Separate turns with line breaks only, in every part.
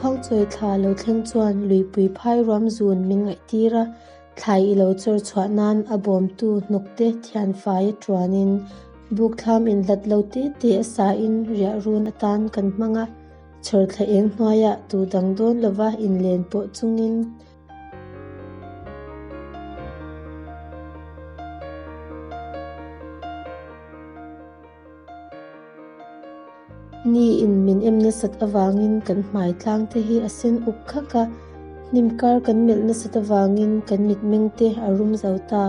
Khuangchawi thla lo thleng chuan luipui phai ruam zun min ngaihtir a, thlai i lo chawr chhuah nan a bawmtu hnukte thianfai a tuanin bukthlam inhlat lo te te a sain riah run atan kan hmang a, chhawrthla eng hnuaiah tu dang dawn lova inlen pawh chungin. Ni in min em nasat avangin kan hmai tlang te hi a sen uk khak a, hnim kar kan melh nasat avangin kan mitmeng te a rum zo ta.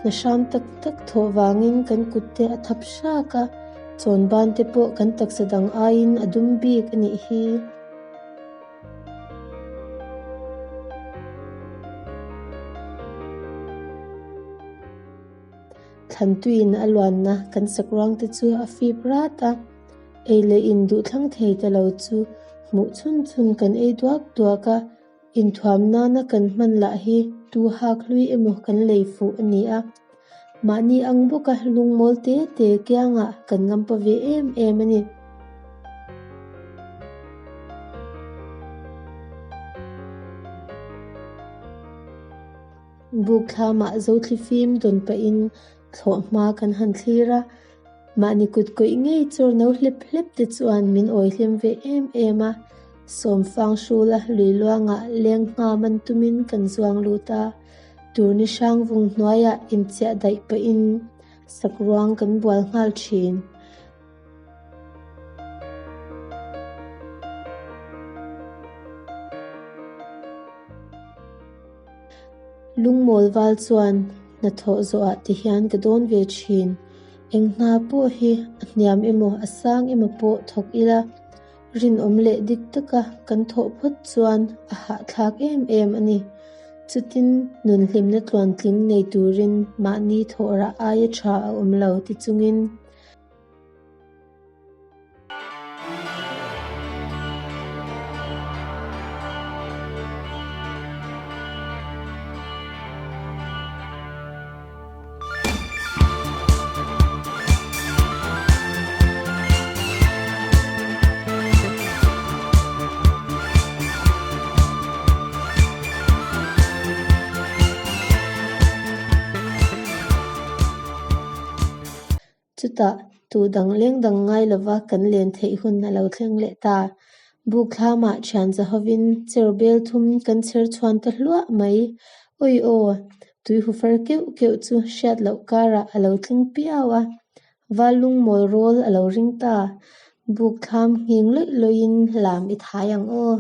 Hna hram tak tak thawh vangin kan kut te a thap hrak a, chawn ban te pawh kan taksa dang aiin a dum bik a nih hi. Thlantuiin a luanna kan sakruang te chu a fip rat a, ei leh in duh thlang thei ta lo chu hmuh chhun chhun kan ei duak duak a, inthuam nana kan hman lah hi tu hak hlui emaw kan lei fuh a ni a. Mahni ang bawka lungmawl te te kiangah kan ngampa ve em em a ni. Buk thlamah Zothlifim dawn pahin thlawh hma kan han thlir a, mahni kut kawih ngei chawr no hlep hlep te chuan min awi hlim ve em em a, Sawmfang hrula lui luangah leng ngha man tumin kan zuang lut a, turni hrang vung hnuaiah inchiah daih pahin sakruang kan bual nghal thin. Lungmawl val chuan hnathawh zawhah ti hian ka dawn ve thin. Eng hna pawh hi a hniam emaw a sang emaw pawh thawk ila, rinawm leh dik taka kan thawh phawt chuan a hahthlak em em a ni. Chutin nun hlimna tluantling nei turin mahni thawh rah aia tha a awm lo ti chungin, Chutah, tu dang leng dang ngai lova kan len theih hun a lo thleng leh ta. Buk thlamah thian zahovin cher bel thum kan chher chhuan ta hluah mai. Awi aw! Tui hu far keuh keuh chu hriat loh karah a lo tling piau a. Val lungmawl rawl a lo ring ta. Buk thlam nghing lawih lawihin lam i thai ang aw.